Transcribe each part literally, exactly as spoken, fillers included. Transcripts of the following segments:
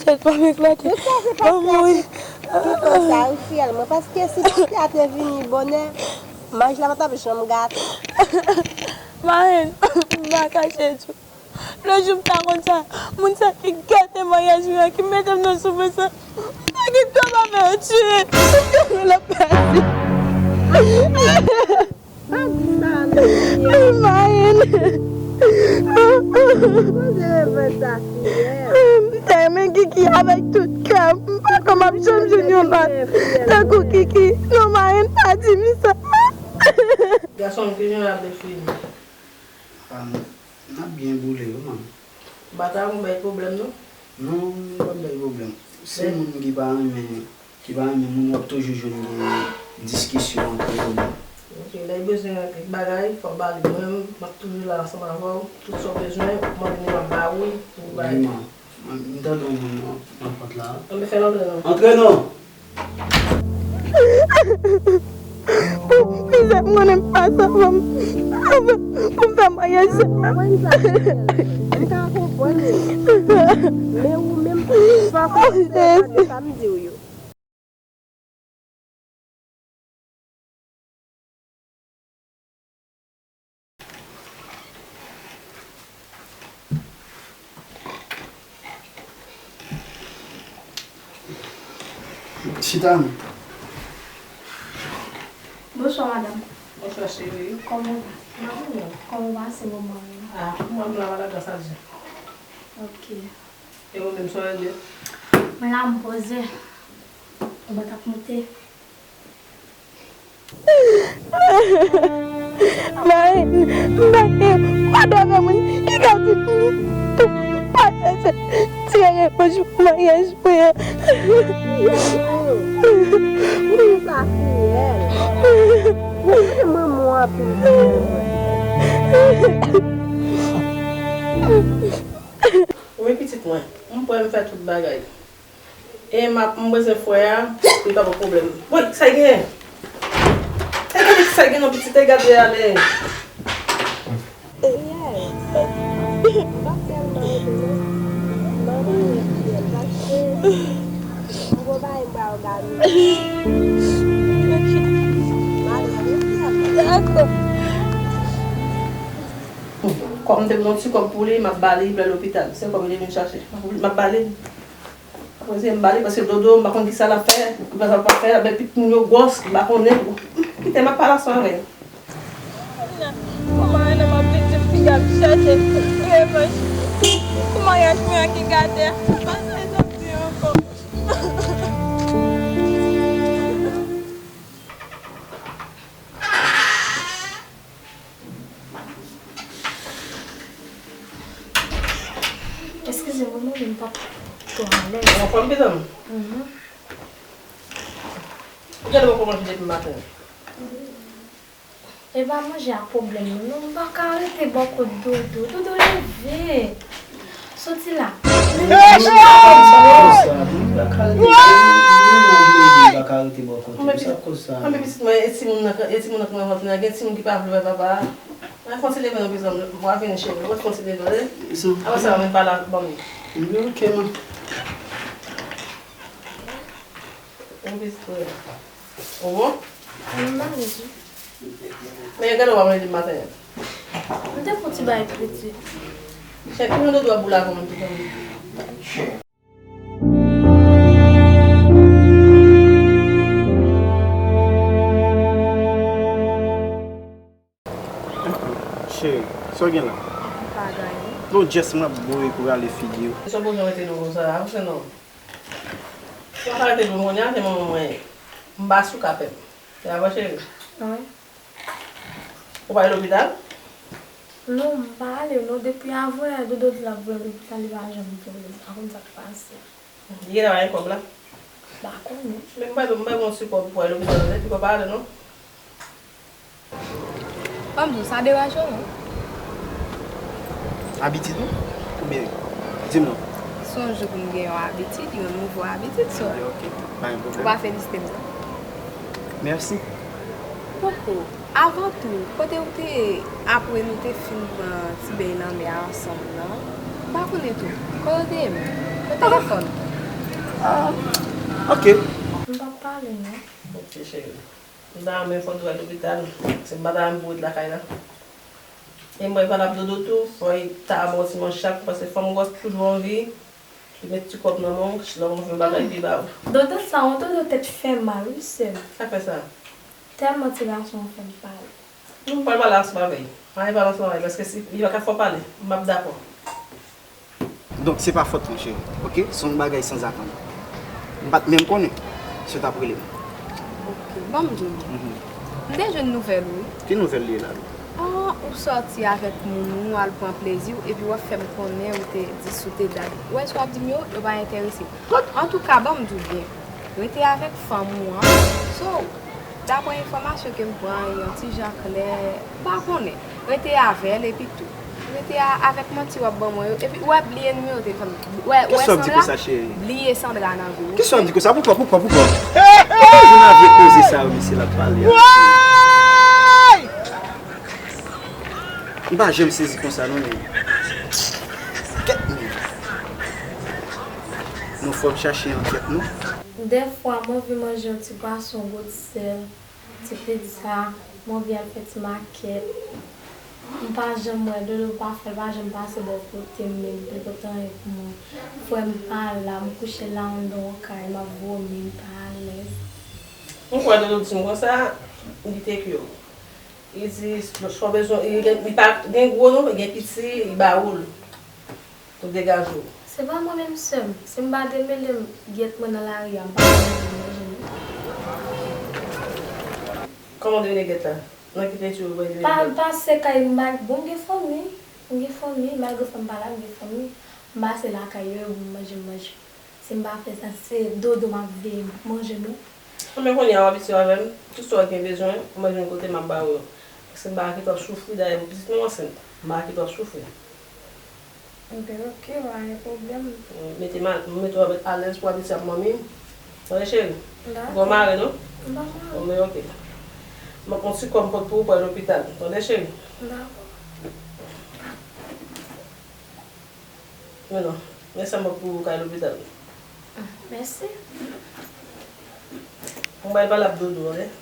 Tèt pa m eklate. Tout sa se paske a te, tout sa, Rifièl, mwen, paske si paske a te vini bonè, maj la pa t ap janm gate. Marenn, m pa kache di w. Lòt jou m ta konn sa, moun sa ki gate maryaj mwen an, ki mete m nan soufrans lan, m ta gen kòb avè yo tiye. M ta gen lòt pati. Pa di sa non, Rifièl. Marenn. Poze revè sa, Rifièl. M ta renmen Kiki avèk tout kè m. M pa kwè m ap janm jwenn yon lòt tankou Kiki. Non, Marenn, pa di m sa. Gason m, ki jan l ap defini? Ah, n ap byen boule wi, manmi. Batay ou bay pwoblèm, non? Non, m p ap bay pwoblèm. Se moun ki pa renmen, ki pa renmen moun, w ap toujou jwenn gen diskisyon antre yo. Ok, lè l bezwen kèk bagay, fò w ba li. Mwen menm, m ap toujou la ansanm avè w. Tout sa w bezwen, mande m, m ap ba ou l pou w bay. Wi, man. M tande yon moun nan, nan pòt la. Ann fè l antre non. Antre non! Pou mizè m konnen m pase avan m, avan pou m fè maryaj sa. Konprann sa, Rifièl. M ka konprann ou. Men ou menm, fòk ou tande sa m di w yo. Chita non. Bonswa, madanm. Bonswa, cheri. Kòman w ye? Mwen byen. Kòman w pase moman yo? Ah, mwen la, mwen la, gras a Dye. Ok. E ou menm, sa w ye? Mwen la, m poze. Ou mwen t ap moute. Mari, m pa gen pa dòmi moun ki ka di m tou pa chèche tire revanj pou maryaj mwen an. Sa fiyèl. Ou se manman w anpil, fiyèl mwen. Wi, pitit mwen, m prè, m fè tout bagay. E m ap, m bezwen frè a, pou li pa ban pwoblèm. Woy, sa l genyen? Sa l genyen, sa l genyen non, pitit, e gade ale. Eyèy, m p ap tèlman rete non. Manman mwen fiyèl, paske m gon bagay m pral òganize. Dakò. Kòm m te bezwen yon ti kòb pou li, m ap ba li, li pral lopital. Se kòb li te vin chache. M ap, m ap ba li. Apre se m ba li, paske Dodo, m pa konn kisa l ap fè, kisa l ap fè, l ap bay pitit moun yo gwòs, m pa konnen tou. Kite m ap pale ansanm avè l. Kouman Ana m ap vin di m piga ap chache revanj pou maryaj mwen an ki gate a? Sa pa fè santi ankò. Eskize m, mwen menm m pa twò alèz. Ou anfòm, pitit mwen? Mhm. Gade mwen kòman manje depi maten. E pa manje a pwoblèm nan, non, m pa ka rete bò kot Dodo. Dodo leve. Soti la. Anben pitit mwen, e timoun nan, e timoun nan ki nan vant li a, gen timoun ki pa vle wè papa a. Mwen fè yon ti leve non, pitit mwen, m a vini cheri, mwen fè yon ti leve, wi. Apre sa, mwen pale ak manmi. Ok, man. Yon pitit mwen. Ou bon? Mwen malèz wi. Men gade w pa manje maten an. M te fè yon ti bagay piti. Chèf, ki jan de dwa boule avan mwen tou konn. Cheri, sa w gen la? Pa gen anyen. Non, just m ap boure pou rale figi w. Sa w bezwen rete dou konsa, avanse non. Sa w pa rete dou, m konnen a, se manman mwen ye. M pa sou kapèt. Sa va, cheri? Wi. Ou pa al lopital? Non, m pa ale non. Depi avan yè, Dodo di l ap voye m lopital, li pa janm voye m. M pa konn sa k pase. Li genlè pa gen kòb la? M pa konnen. Men m pa, m pa gen yon ti kòb pou al lopital non, epi w pa ale non. Ban m di w, sa deranje w non? Abitid ou? Oubyen, di m non. Se yon jou pou m gen yon abitid, yon nouvo abitid, so. Ok, pa gen pwoblèm. Ou pa felisite m non. Mèsi. Poko, avan tou, kote w te ye apre nou te fin pran ti beny nan mè a ansanm nan? M pa konnen tou. Kote w te ye menm? Nan telefòn. Ah, ok. M p ap pale, non. Ok, cheri. M ta renmen fò w al lopital. Se m pa ta renmen pou w ret lakay la. E mwen, valab dodo tou, fò l ta ba w ti manchak, paske fanm gwòs toujou anvi li met ti kòb nan men w, lè w anvi yon bagay, li ba ou. Dodo sa, yon dodo tèt fè mal, wi, sè m. Sa fè sa? Tèlman ti gason an fè m pale. Nou pral pale ansanm avè l. Ann pale ansanm avè l, paske si li pa ka fè w pale, m ap dakò. Donk, se pa fòt mwen, cheri. Ok? Se yon bagay sanzatann. M pa t menm konnen si w t ap rele m. Ok, ban m di w. Mhm. M te jwenn nouvèl ou, wi. Ki nouvèl li ye la, Lou? Ah, ou sòti avèk moun ou, al pran plezi w, epi w ap fè m konnen ou te di si w te dat. Ou wè sa w ap di m yo, yo pa enterese. Antouka, ban m di w byen. Rete avèk fanm ou an. So, daprè enfòmasyon ke m pran, yon ti jan klè, m pa konnen. Rete avè l epi tou. Rete a, avèk manti w ap ban mwen yo. Epi, w ap bliye nimewo telefòn mwen. W è, w ap di konsa, cheri? Bliye Sandra nan vi w. Kisa w ap di konsa? Poukò, poukò, poukò? Poukò w vin avèk koze sa yo, mesye, l ap pale a? M pa janm sezi konsa, non, men. Kèt, men. Non, fò m chache ankèt, non. Dèfwa, m anvi manje yon ti pwason, gwo ti sèl, ti pizza, m anvi al fè ti makèt. M pa janm wè Dodo, pa fè l pa janm pase bò kote m, men li pot anyen pou mwen. Frè m pa la, m kouche la anndan yon kay, m ap vomi, m pa alèz. M kwè Dodo di m konsa, li te kyo. Li di, swa bezwen, li gen, li pa gen gwo non, men gen piti, li ba ou l. Ou degaje w. Se pa mwen menm sè m. Si m pa demele m, gyèt mwen nan lari a, m pa ka manje manje non. Kòman w demele gyèt la? Nan ki tenti ou pral demele? Pa, m pase kay m, m pa, bon, m gen fanmi. M gen fanmi, malgre frè m pa la, m gen fanmi. M pase lakay yo, yo ban m manje, m manje. Si m pa fè sa, se Dodo m ap veye manje non. Anben kounye a w abitye avè m, tout sa w gen bezwen, ou mande m kote m ap ba ou yo. Paske m pa ka kite w ap soufri, dayè pou pitit mwen ansent. M pa ka kite w ap soufri. Anben, ok, pa gen pwoblèm. Mete m a, mete w alèz pou w abitye ap manmi m. Tande cheri. Dakò. Ou mare non? M pa mare. Bon, men ok. M ap pran ti kòb m pot pou ou pou al lopital. Tande cheri. Dakò. Men non, men sa m ap pou ou kay lopital. Ah, mèsi. Mwen pral pale ak Dodo, ok?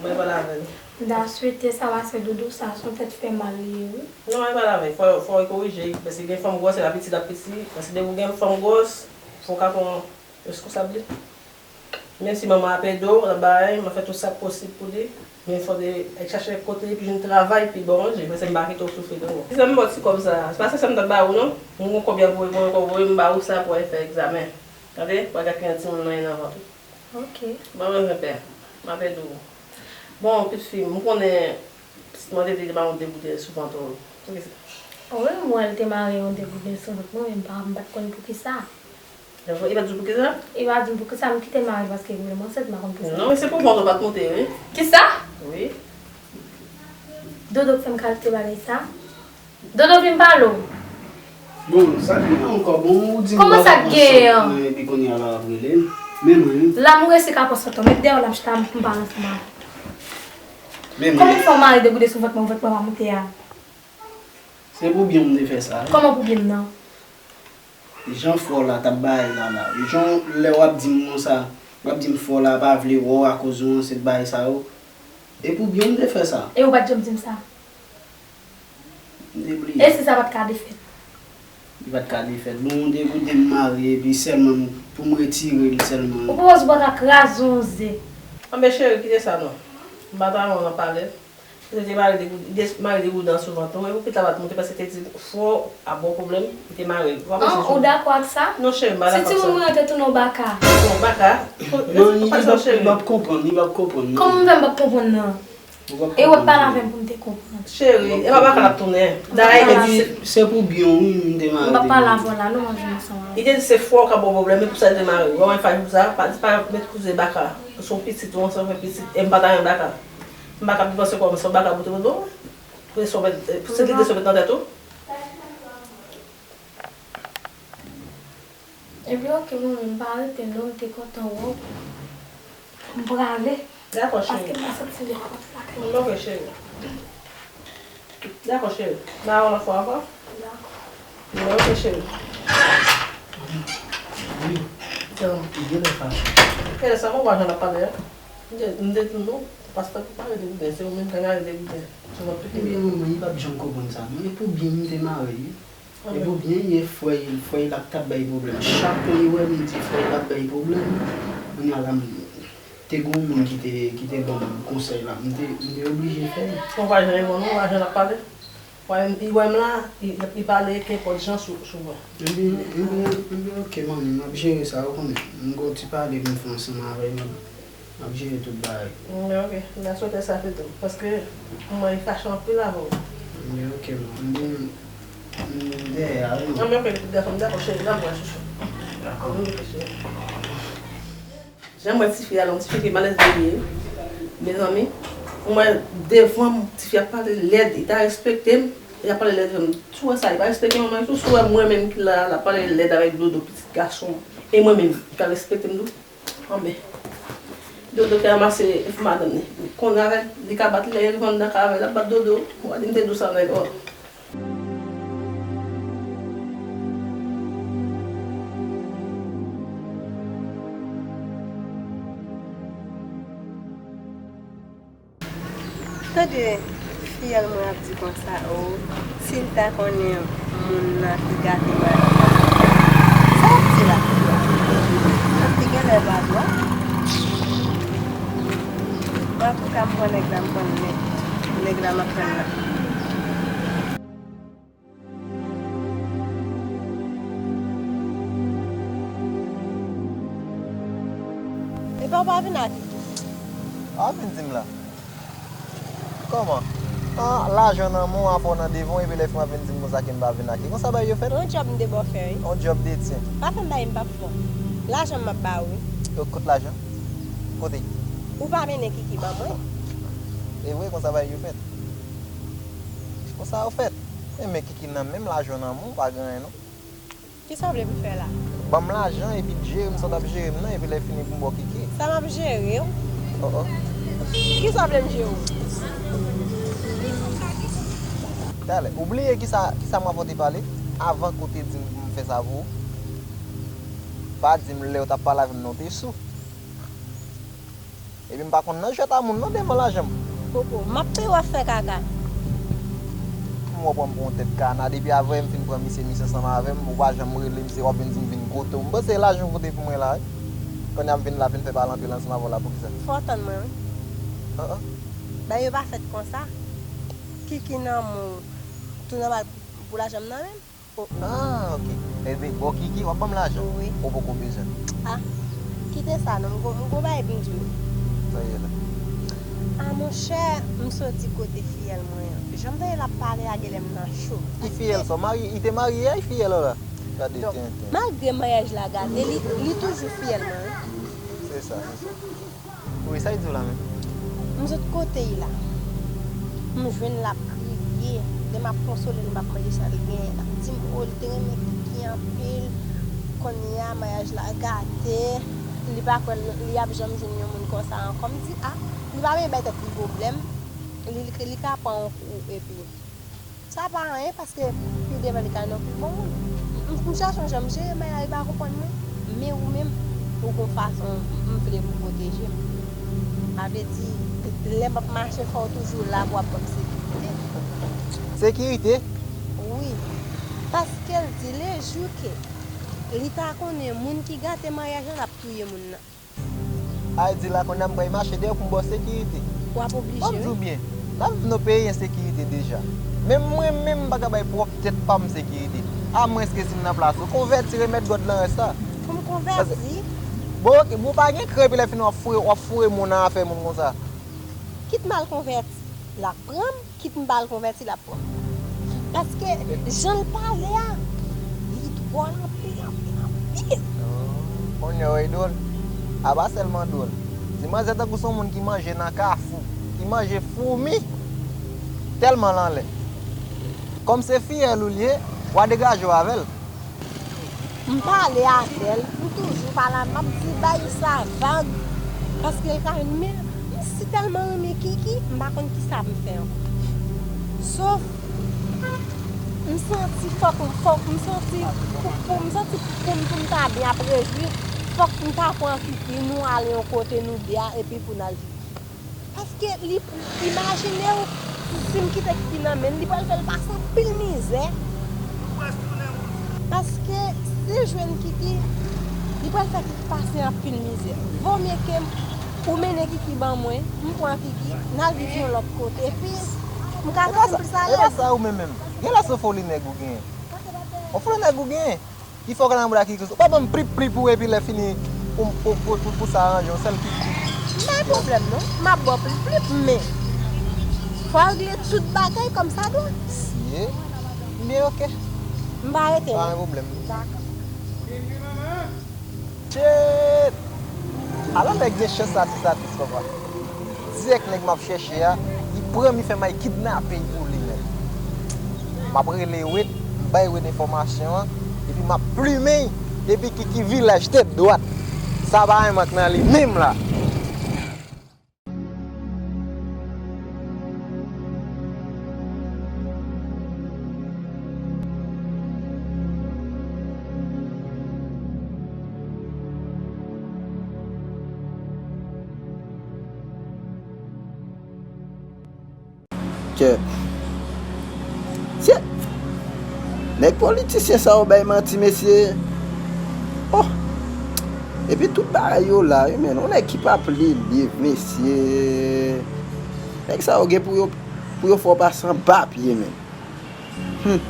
Mwen pral pale avè l. M ta swete sa pase Dodo sa, se yon tèt fè mal li ye, wi. Non, mwen pral pale avè l. Fò, fò l korije, paske gen fanm gwòs, se pa piti l ap piti. Paske depi w gen fanm gwòs, fò w ka pran responsab li. Menm si manman ap ede w, l ap bay, m ap fè tout sa k posib pou li. Men fò w te al chache kote epi jwenn travay pi bon, wi, paske m pa kite w soufri toujou. Kisa m ba w ti kòb sa a? Se pa se sa m t ap ba ou non. M gon kòb y ap voye pou mwen, kòb voye m ba ou sa pou w al fè egzamen. Tande? Pou w al gate yon timoun nan yon nan vant ou. Ok. Ban mwen ven pè. M ap ede w. Bon, pitit fi m, m konnen pitit mwen te di li pa konn degoute sou vant ou. Poukisa? Wi, m wè l te mare yon degoute sou vant mwen, men m pa, m pa t konn poukisa. Li pa di w poukisa? Li pa di m poukisa m kite mare paske li wè m ansent, m pa konn poukisa. Non, men se pou vant ou pa t moute, wi. Kisa? Wi. Dodo k fè m kalite bagay sa. Dodo vin pale w. Bon, sa k gen ankò? Bon, ou di m kòman sa k gen an? Epi kounye a la w ap rele m. Men mwen. La m resi ka pran sòt ou. Met dèyè w la m chita m pale ansanm avè w. Men mwen. Kòman w fè w mare degoute sou vant mwen, vant mwen pa moute a? Se pou byen w m te fè sa, wi. Kòman pou byen m nan? Jan frè w la t ap bay la la. Jan lè w ap di m konsa, w ap di m frè w la pa vle wè w akoz ou ansent bagay sa yo. E pou byen w m te fè sa. E ou pa t janm di m sa. M te bliye. E si sa pa t ka defèt? Li pa t ka defèt. Bon, m te kote m mare epi sèlman pou m retire l sèlman. Ou poko di w pa ka kraze yon ze. Anben cheri, kite sa non. M pa ta renmen w nan pale. Li te mare degout-, li te mare degoute sou vant ou, e pou pitit la pa t moute paske te di fò a bon pwoblèm, li te mare l. Ou pa panse? An, ou dakò ak sa? Non, cheri, m pa dakò ak sa. Si timoun mwen an te tounen yon baka? Bon, baka? Non, li, li p ap, li p ap konprann, li p ap konprann, non. Kòman m fè m p ap konprann nan? Ou p ap konprann, cheri. E w ap pale avè m pou m te konprann. Cheri, e pa baka l ap tounen. Dayè, li te di se pou byen w, wi, m te mare degoute. M p ap pale avè w la, non, manje m ansanm avè w. Li te di se fò w k ap bon pwoblèm, e pou sa li te mare l. Ou pa wè faj pou sa, pa di pa met koze baka. Se yon pitit, ou ansanm fè pitit, e m pa ta renmen baka. M pa ka panse kòman se yon baka pou te mete w. Presyon mèt, eh, se li presyon mèt nan tèt ou. Epi ok, manmi, m pa rete non, m te kontan wè w. M prale. Dakò, cheri. Paske m pa santi m byen ap antre lakay mwen. Ok, cheri. Dakò, cheri. N a wè w lòt fwa ankò. Dakò. Ok, cheri. Wi. Li genlè fache. E sa, mwen pa jan ap pale a. M te, m te di nou, pastè pa rete biten, se ou menm k al rete biten. Sou mwen pete. Ebyen, manman, li p ap janm konprann sa, non. E pou byen, m te mare, wi. E pou byen, li e frè, frè, l ap t ap bay pwoblèm. Chak lè li wè m, li di frè, l ap bay pwoblèm. Kounye a la, m te gen yon moun ki te, ki te ban m konsèy la. M te, m te oblije fè l. Ou pa jan e bon, non, ou pa jan ap pale. Wè, li wè m la, li, li pale kenpòt jan sou, sou mwen. Ebyen, ebyen, ebyen, oke, manmi, m ap jere sa, ou konnen. M gon ti pale pou m fè ansanm avè l, m ap jere tout bagay. Men oke, m ta swete sa pito, paske mwen li fache anpil avè w. Men oke, manmi, m, m dèyè a, wi. Nan men oke, dakò, m dakò, cheri, nan mwen, chouchou. Dakò. Jan m wè tifi a la, yon tifi ki malèz li ye. Mezanmi, mwen devan m, tifi a pale lèd, li ta respekte m, li ta pale lèd devan m. Sou wè sa, li pa respekte manman li tou, sou wè mwen menm ki la, l ap pale lèd avèk Dodo, pitit gason. E mwen menm, li ka respekte m tou. Anben. Dodo ki ranmase enfò madanm li. Konn avè l, li ka bat li, lè yo devan m nan ka avè l, l ap bat Dodo. Ou pa di m te dous avè l, oh. Tande fiyèl mwen ap di konsa, o, si l ta konnen moun nan ki gate madanm nan, sa l ap di la? L ap di genlè pa dwa. Antouka, m pran nèg la, m pran nèg, nèg la m ap tann la. Epa w pa vin ak li? A, vin di m la. Kòman? An, lajan nan men w, afè w nan devan w, epi lè fin w ap vin di m konsa ke m pa vin ak li. Konsa bagay yo fèt? Yon djòb m te ba w fè, wi. Yon djòb de tyen. Pa fè m bagay m p ap fè w. Lajan m m ap ba w, wi. Kot lajan? Kote? Ou pa mennen Kiki ban mwen? E vre, konsa bagay yo fèt. Konsa yo fèt. Men, men Kiki nan men m, lajan nan men w, pa gen anyen non. Kisa w vle m fè la? Ban m lajan epi jere m sa w t ap jere m nan, epi lè fini pou m ba w Kiki. Sa m ap jere w? Oh, oh. Kisa w vle m jere w? Talè, ou bliye kisa, kisa m ap te pale? Avan ke w te di m pou m fè sa pou ou. Pa di m lè w t ap pale avè m nan w te sou. Epi m pa konn nan jwèt a moun non devan lajan m. Popo, m ap peye w ap fè kaka. M wè w pran m pou yon tèt kana. Depi avè m fin pran misye, misye ansanm avè m, ou pa janm rele misye, w ap vin di m vin kote w. M panse lajan w pote pou mwen la, wi. Kounye a m vin la, vin fè pale anpil ansanm avè w la, poukisa? Fò w tann mwen, wi. An, an. Bagay yo pa fèt konsa. Kiki nan men w, tou nòmal pou lajan m nan menm. Oh. Ah, ok. Ebyen, bò Kiki, w ap ban m lajan? Wi. Ou poko bezwen l? Ah, kite sa non, m gon, m gon bagay pou m di w. Sa ye la? Ah, monchè, m soti kote fiyèl mwen an. Jan m tande l ap pale a, genlè m nan cho. Ki fiyèl sa? Marye, li te marye a, fiyèl la? Gade tenten. Donk, malgre maryaj la gate, li, li toujou fiyèl mwen, wi. Se sa, se sa. Wi, sa l di w la menm? M sot kote l la. M jwenn l ap kriye. Lè m ap konsole l, m ap mande sa l genyen. L ap di m, o, li te renmen Kiki anpil. Kounye a, maryaj la gate. Li pa kwè l, li ap janm jwenn yon moun konsa ankò. M di, a, li pa bezwen bay tèt li pwoblèm. Li, li, li ka pran yon kou epi Sa pa anyen, paske pi devan li ka nan pi bon moun. M, m, m chache yon jan m jere, men li pa konprann mwen. Men ou menm, ou gon fason m vle pou pwoteje m. Sa vle di, lè m ap mache, fò w toujou la pou w ap ban m sekirite. Sekirite? Wi. Paske l di, lejou ke li ta konnen moun ki gate maryaj la, l ap touye moun nan. Ay di la, kounye a m pral mache dèyè w pou m ba w sekirite. W ap oblije, wi. Ban m di w byen, n ap viv nan peyi ensekirite deja. Menm mwen menm, m pa ka bay pwòp tèt pa m sekirite. Amwenske si m nan plas ou, konvèti, remèt gòd lan rès la. Pou m konvèti? Bon, ok, bon, w pa gen kran, epi lè fini w ap foure, w ap foure moun nan afè moun konsa. Kit m al konvèti, l ap pran m. Kit m pa al konvèti, l ap pran m. Paske jan l pale a, li dwòl anpil, anpil, anpil. Oh, kounye a w wè l dwòl? A pa sèlman dwòl. Ti manzè tankou se yon moun ki manje nan kafou, ki manje foumi, tèlman l anlè. Kòm se fiyèl ou l ye, w a degaje w avè l. M pale avè l, m toujou pale avè l, m ap di bay sa vag, paske l ka jwenn, men m si tèlman renmen Kiki, m pa konn kisa pou m fè ankò. Sof, M santi fòk, fòk, m santi pou, pou, m santi pou m, pou m ta byen ap rejwi, fòk m ta pran Kiki, nou ale yon kote nou de a, epi pou n al viv. Paske li, imajine w, si m kite Kiki nan men l, li pral fè l pase anpil mizè. Paske si l jwenn Kiki, li pral fè Kiki pase anpil mizè. Vomye ke m, ou mennen Kiki ban mwen, m pran Kiki, n al viv yon lòt kote. Epi, m ka santi m plis alèz. E pa sa ou menm menm. Gen lè se foli nèg ou genyen. On foli nèg ou genyen. Ki fè w ka nan bra ki kriz. Ou pa ban m plip plip ou epi lè fini pou, pou, pou, pou, pou sa ranje yon sèl plip plip. M pa gen pwoblèm non. M ap ba w plip plip, men fò w regle tout bagay kòm sa dwe. Si e. Byen, oke. M pa rete non. Pa gen pwoblèm. Dakò. Shit! Ala nèg gen chans atis atis papa. Dirèk nèg m ap chèche a, li pran m, li fè m al kidnape l pou li menm. M ap rele Wed, m bay Wed enfòmasyon an, epi m ap plimen l depi Kiki vilaj tèt dwat. Sa pa yon mank nan li menm la. Kèt. Kèt. Nèg politisyen sa yo bay manti, mesye. Oh. Epi tout bagay yo la, wi, men yon nèg ki pa ap li liv, mesye. Nèg sa yo gen pou yo, pou yo fè w pase anba pye, men. Hmm.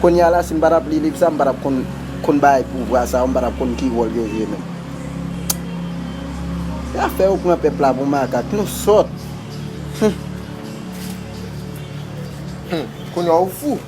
Kounye a la, si m pa t ap li liv sa, m pa t ap konn, konn bagay pouvwa sa yo, m pa t ap konn ki wòl yo jwe menm. Se afè yo pran pèp la pou makak, nou sòt. Hmm. Hmm. Kounye a ou fou.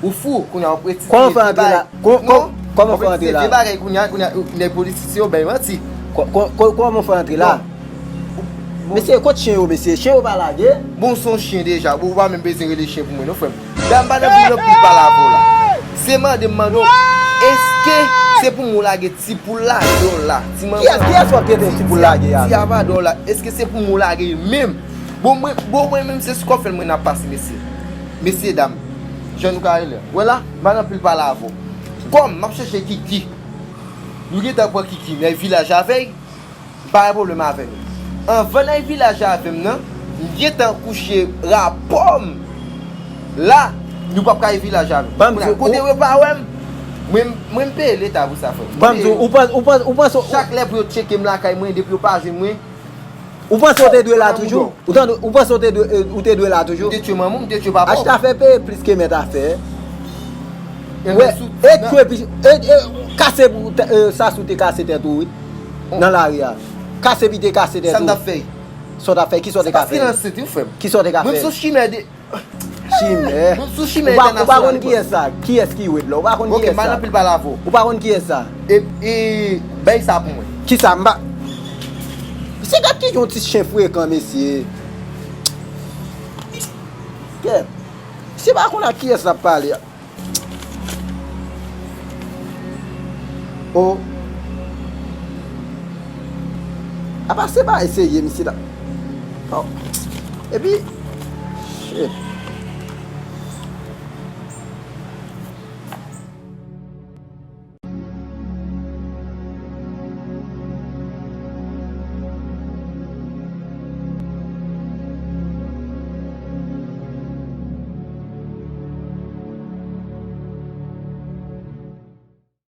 Ou fou, kounye a ou presize vye bagay. Kòman w fè antre la? Kò-, kò-, kòman w fè antre la? Vye bagay kounye a, kounye a, nèg politisyen yo bay manti. Kò-, kò-, kò-, kòman w fè antre la? Bon. Mesye, kot chen yo, mesye? Chen yo pa lage? Bon, se yon chen deja. Bon, ou pa menm bezwen rele chen pou mwen, non, frè m. Dam, m pa nan vin nan pil pale avè w la. Se mande m mande w, èske se pou mwen w lage ti poul la dèyè w la? Ti manman. Kiyès, kiyès w ap tete ti poul lage a? Ti avadò la, èske se pou mwen w lage l menm? Bon, mwen, bon, mwen menm, se sou kòfèl mwen n ap pase, mesye. Mesye dam, jan nou ka rele. Wè la, m pa nan pil pale avè w. Kòm m ap chèche Kiki, nou gentan pran Kiki, n al vilaj avè l. M pa gen pwoblèm avè nou. Anvan n al vilaj avè m nan, m gentan kouche rapò m la, nou p ap ka al vilaj avè m. Ban m di w, kote yo pa wè m, mwen, mwen m peye leta pou sa, frè m. Ban m di w, ou panse, ou panse, ou panse, chak lè pou yo tcheke m lakay mwen, depi yo pa jwenn mwen, ou panse ou te dwe la toujou? Ou tande, ou panse ou te dwe, eh, ou te dwe la toujou? Ou te tchwe manman w, ou te tchwe papa w. Achete afè peye plis ke mèt afè. Wè, e tchwe pi, e, e, kase pou, eh, sa sou te kase tèt ou, wi. Nan lari a. Kase pi te kase tèt ou. Sa m t ap fè? Sa w t ap fè? Kisa w te ka fè? Kisa w te ka fè? Mwen m sou chimè de, chimè. Mwen m sou chimè entènasyonal. Ou pa konn kiyès sa? Kiyès ki Wed la? Ou pa konn kiyès sa? Ok, m pa nan pil pale avè w. Ou pa konn kiyès sa? E, e, bay sa pou mwen. Kisa m pa. Se gad ki jan yon ti chen frekan, mesye. Kèt. Se pa konn ak kiyès l ap pale a. Oh. Apa se pa eseye misye ta. Oh. Epi, shit.